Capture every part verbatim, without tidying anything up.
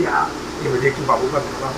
ये मुझे कि बाबू का धोखा हो।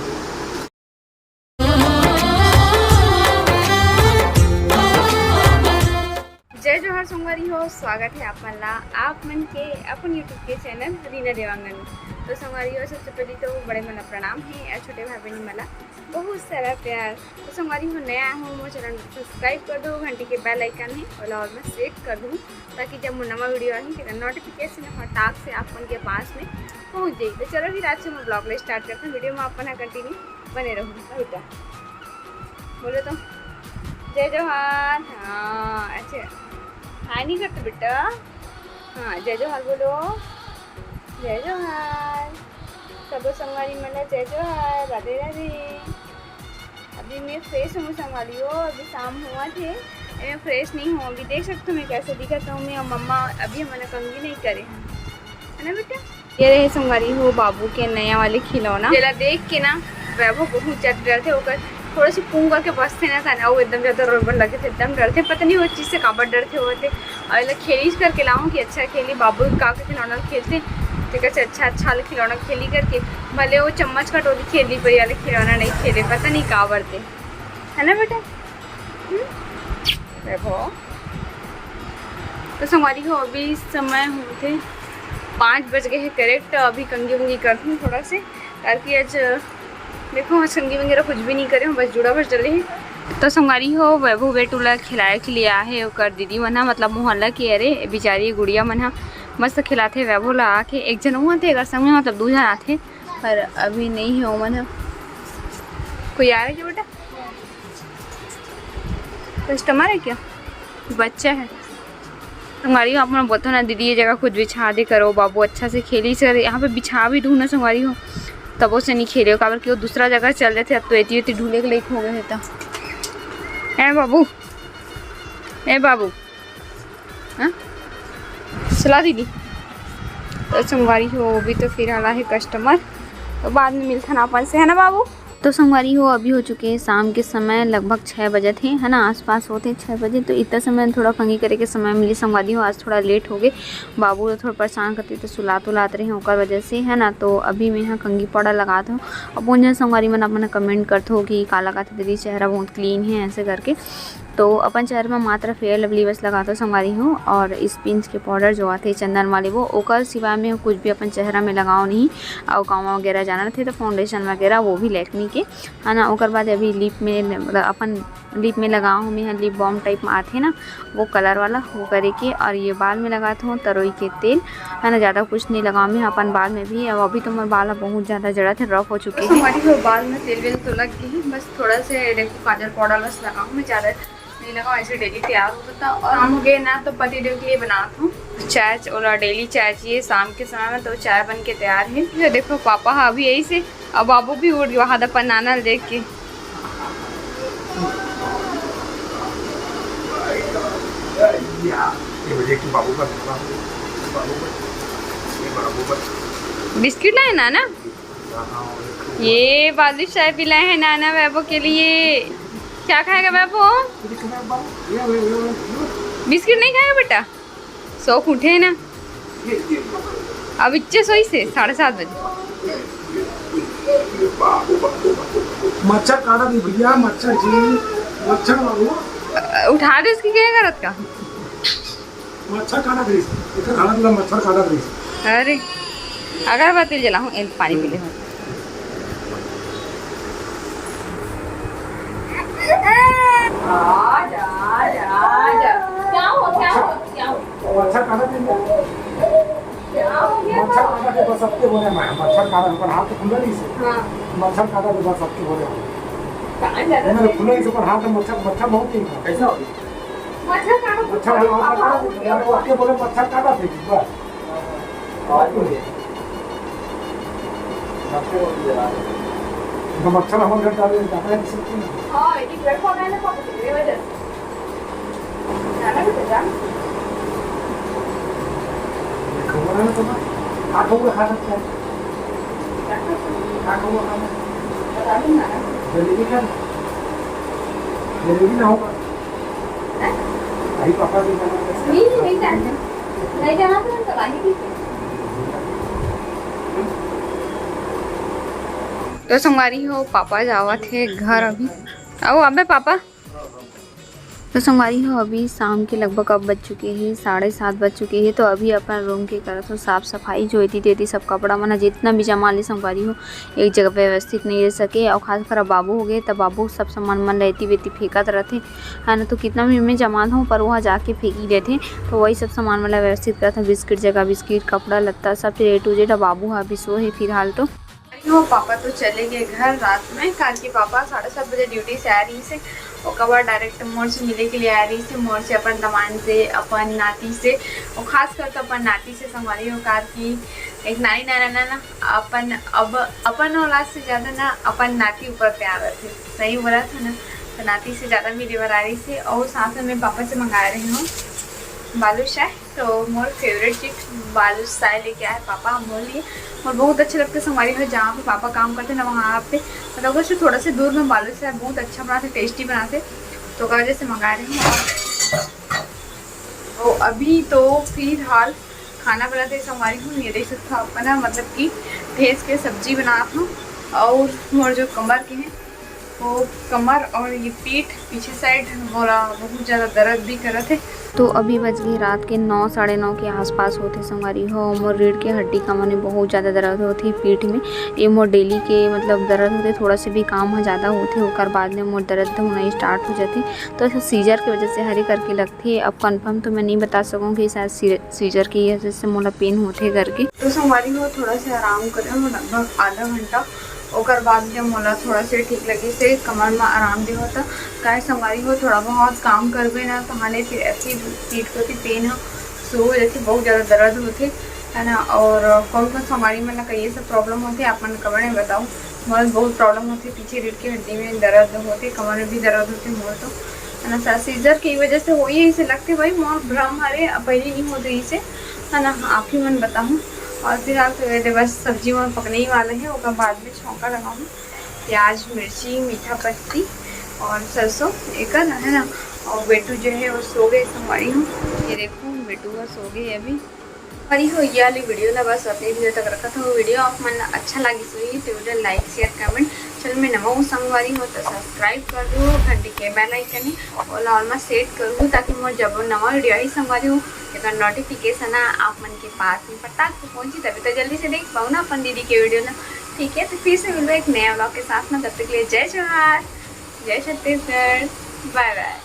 जय जोहार संगवारी हो, स्वागत है आप मन ला आप मन के अपन YouTube के चैनल रीना देवांगन में। तो संगवारी हो, सबसे पहले तो बड़े मन ला प्रणाम है और छोटे भाई बहन मन ला बहुत सारा प्यार। तो संगवारी हो, नया आए हो, मोर चैनल सब्सक्राइब कर दो, घंटी के बेल आइकन है ओला ऑल में सेट कर दो, ताकि जब मोर नवा वीडियो आही तेकर नोटिफिकेशन फटाक से आप मन के पास में पहुंच जाए। तो चलो फिर आज से मैं ब्लॉग ले स्टार्ट करते हैं, वीडियो में आप मन कंटिन्यू बने रहू। बेटा बोलो तो जय जोहार। हाँ, अच्छा, हाय नहीं करते बेटा। हाँ, जय जोहार बोलो, जय जोहार। सबो संगवारी मन ला जय जोहार, राधे राधे। अभी मैं फ्रेश हूँ संगवारी हो, अभी शाम हुआ थे, मैं फ्रेश नहीं हूँ। अभी देख सकते हो मैं कैसे दिखत हूँ। मैं और मम्मा अभी हमन कंघी नहीं करे हैं, है ना बेटा? ये रहे संगवारी हो बाबू के नया वाले खिलौना, जेला देख के ना वैभव बहुत ज्यादा डरथे। ओकर थोड़ा सी पूंग करके बसथे ना, तने अउ एकदम ज्यादा रोए बर लगथे, एकदम डरथे। पता नहीं वो चीज से काबर डरथे होथे। और एला खेलिस करके लाऊं कि अच्छा खेली, बाबू का के खिलौना खेलथे, तेकर से अच्छा अच्छा वाला खिलौना खेली करके। भले वो चम्मच कटोरी खेली, पर ये वाला खिलौना नहीं खेले, पता नहीं काबर ते, है ना बेटा? हम्म? देखो तो संगवारी हो, अभी समय होथे पाँच बज गए हैं करेक्ट। अभी कंघी वंघी करथूँ थोड़ा से, ताकि आज देखो, आज कंघी वगैरह कुछ भी नहीं करे हूँ, बस जूड़ा बस डले हैं। तो संगवारी हो, वैभव बेटू ला खिलाए के लिए आए है ओकर दीदी मन ह, मतलब मोहल्ला के। अरे बेचारी गुड़िया मन ह मस्त खिलाथे वैभव ला आके। एक झन वो आथे, एकर संग में मतलब दू झन आथे, पर अभी नहीं है ओमन ह। कोई आ रहा है क्या बेटा? कस्टमर है क्या? बच्चा है। संगवारी हो, आप मन बोलते हो ना, "दीदी, ये जगह कुछ बिछा दे करो, बाबू अच्छा से खेली सर।" यहाँ पे बिछा भी दूँ ना संगवारी हो, तबो से नहीं खेले हो, काबर कि वो दूसरा जगह चल जाते। अब तो एती एती ढूले के लायक हो गए हैं तो। ए बाबू, ए बाबू, हाँ? चला दीदी। तो संगवारी हो, अभी तो फिलहाल है कस्टमर, तो बाद में मिलथन अपन से, है ना बाबू? तो संगवारी हो, अभी हो चुके हैं शाम के समय लगभग छः बजे थे, है ना, आसपास होते छः बजे। तो इतना समय थोड़ा कंघी करे के समय मिली संगवारी हो। आज थोड़ा लेट हो गए, बाबू ला थोड़ा परेशान करते तो सुलात उलात रहे ओकर वजह से, है ना। तो अभी मैं यहाँ कंघी पाउडर लगात हूँ। अब उन जन संगवारी मन अपना कमेंट करते हो कि का लगात है दीदी, चेहरा बहुत क्लीन है ऐसे करके। तो अपन चेहरा में मात्र फेयर लवली बस लगात हूँ संगवारी हो, और स्पिंज के पाउडर जो आते चंदन वाले वो, ओकर सिवाय में कुछ भी अपन चेहरा में लगाओ नहीं। और गाँव वगैरह जाना रहते तो फाउंडेशन वगैरह वो भी लैक्मी के, है ना। ओकर बाद अभी लिप में, मतलब अपन लिप में लगाओ हूँ मैं लिप बाम टाइप में आते ना, वो कलर वाला वो करे के। और ये बाल में लगात हूँ तरोई के तेल, है ना। ज़्यादा कुछ नहीं लगाओ मैं अपन बाल में भी। अब अभी तो मोर बाल बहुत ज़्यादा जड़ा थे, रफ हो चुके हैं। हमारी वो बाल में तेल वेल तो लग गई है, बस थोड़ा से देखो काजल पाउडर बस लगाऊँ मैं, ज़्यादा नहीं लगाओ, ऐसे डेली तैयार हो जाता। और हम हो गए ना तो पति देव के लिए बनाता हूँ चाय, और डेली चाय चाहिए शाम के समय में, तो चाय बन के तैयार है। ये देखो पापा हा अभी यही से, अब बाबू भी उठ गया वहाँ अपन नाना देख के। ये मुझे कि बाबू का धोखा हो, बाबू का, ये बाबू का। बिस्किट लाए नाना? ये बालूशाही भी लाए हैं नाना वैभव के लिए। क्या खाएगा वैभव? बिस्किट नहीं खाएगा बेटा? शौक उठे ना। अब इच्छे सोई से साढ़े सात बजे। मच्छर काटा दी भैया, मच्छर जी, मच्छर मारो। अ, उठा दे इसकी, क्या करत का? मच्छर काटा दे, इतना काटा दिला, मच्छर काटा दे। अरे, अगरबत्ती जलाऊं, ए, पानी पी ले। आजा, आजा, आजा। क्या हो, क्या हो, क्या हो? मच्छर काटा दे। क्या हो गया? मच्छर काटा दे, बस सबके बोले मैं, मच्छर काटा, ऊपर हाथ तो खुला नहीं से। हाँ। मच्छर काटा दे, बस सबके बोले मैं। कहाँ जाना मैंने चाहिए? खुला नहीं से, ऊपर हाथ में मच्छर, मच्छर बहुत नहीं था। कैसा हो गया? मच्छर काटा दे। मच्छर काटा दे, यार, सबके बोले मच्छर काटा दे, बस। आवाज बोलिए। मच्छर बहुत जला रहे हैं। तो मच्छर हमारे घर डाले, ज्यादा है, किसी को नहीं। हाँ, ये पेड़ पौधा है ना, पकड़ के वजह से। जाना भी तो जाना। खबर है तो ना, हाथों को खा सकते हैं। क्या खा सकते हैं? हाथों को खा सकते हैं। बता दूंगा ना। जलेबी खा लो। जलेबी ना होगा। हैं? अभी पापा भी जाना है। नहीं, नहीं जाना। नहीं जाना तो हम चला ही नहीं। तो संगवारी हो, पापा जावत हे घर अभी। आओ अबे पापा। तो संगवारी हो, अभी शाम के लगभग अब बज चुके हे, साढ़े सात बज चुके हे। तो अभी अपन रूम के करत हो साफ सफाई, जो एती तेती सब कपड़ा मन ह जितना भी जमा ले संगवारी हो, एक जगह व्यवस्थित नहीं रह सके। और खासकर अब बाबू हो गए, तब बाबू सब सामान मन ल एती बेती फेंकत रथे, है ना। तो कितना भी मैं जमा हो, पर वहाँ जाके फेंक ही देथे। तो वही सब सामान मन ल व्यवस्थित करत हो, बिस्किट जगह बिस्किट, कपड़ा लत्ता, सब चीज A to Z। अब बाबू ह अभी सो हे फिलहाल तो। हो, पापा तो चले गए घर रात में, काबर कि पापा साढ़े सात बजे ड्यूटी से आ रही से, ओकर बाद डायरेक्ट मोर से मिले के लिए आ रही से, मोर से, अपन दमान से, अपन नाती से, और खास करके अपन नाती से संगवारी हो, काबर कि एक नानी नाना ना, ना अपन, अब अपन औलाद से ज्यादा ना अपन नाती ऊपर प्यार रथे। सही बोला था ना। तो नाती से ज्यादा मिले बर आ रही से, और साथ में पापा से मंगा रही हूँ बालूशाह। तो मोर फेवरेट चीज बालूशाह लेके आए पापा मोर लिए। मोर बहुत अच्छा लगता है संगवारी हो, जहाँ पे पापा काम करते ना, वहाँ पे मतलब घर से थोड़ा से दूर में बालूशाह बहुत अच्छा बनाते, टेस्टी बनाते। तो ओकर वजह से मंगा रही हूँ। और तो अभी तो फिलहाल खाना बनाते संगवारी हूँ, ये देख सकते हो अपना, मतलब कि भेज के सब्जी बनात हूँ। और मोर जो कमर के हैं, वो कमर और ये पीठ पीछे साइड मोला बहुत ज्यादा दर्द भी करत है। तो अभी बज गए रात के नौ, साढ़े नौ के आसपास होते संगवारी हो। मोर रीढ़ के हड्डी का मने बहुत ज्यादा दर्द होते पीठ में। ये मोर डेली के मतलब दर्द होते, थोड़ा से भी काम ह ज्यादा होते, ओकर बाद में मोर दर्द होना स्टार्ट हो जाते। तो ऐसे सीजर की वजह से हरे करके लगते। अब कंफर्म तो मैं नहीं बता सकूँ कि शायद सी-, सीजर की वजह से मोला पेन होते करके। तो संगवारी हो, थोड़ा से आराम करे हो, लगभग आधा घंटा, ओकर बाद जब मोला थोड़ा से ठीक लगे से कमर में आराम दे होता। काहे संगवारी हो, थोड़ा बहुत काम करबे ना, तहाने फिर ऐसी पीठ कोती पेन ह शुरू हो जाती, बहुत ज्यादा दर्द होते, है ना। और कौन कौन संगवारी मन ला ये सब प्रॉब्लम होते, आप मन कमेंट में बताओ। मोला बहुत प्रॉब्लम होते, पीछे रीढ़ की हड्डी में दर्द होते, कमर में भी दर्द होते मोर तो, है ना। सीजर की वजह से होई ऐसे लगते भाई, मोर भ्रम हरे, अब पहले नहीं होते इसे, है ना। आप ही मन बताओ। और फिलहाल तो ये बस सब्जी में पकने ही वाले हैं, ओकर बाद में छौंका लगाऊँ। प्याज, मिर्ची, मीठा पत्ती और सरसों एकर, है ना। और बेटू जो है वो सो गए संगवारी हो। ये देखो बेटू बस सो गए अभी। संगवारी हो, ये वाली वीडियो ला बस अतने वीडियो तक रखत हो। वीडियो आप मन ला अच्छा लागिस होही तो वीडियो लाइक, शेयर, कमेंट, चैनल में नवा हो संगवारी हो तो सब्सक्राइब कर दो, घंटी के बेल आइकन है और ऑल में सेट करू, ताकि मोर जब नवा वीडियो आई संगवारी हो, एकर नोटिफिकेशन आप मन के पास में फटाक से पहुंची, तभी तो जल्दी से देख पाऊँ ना अपन दीदी के वीडियो ना। ठीक है, तो फिर से मिलबो एक नया व्लॉग के साथ में, तब तक के लिए जय जोहार, जय छत्तीसगढ़, बाय बाय।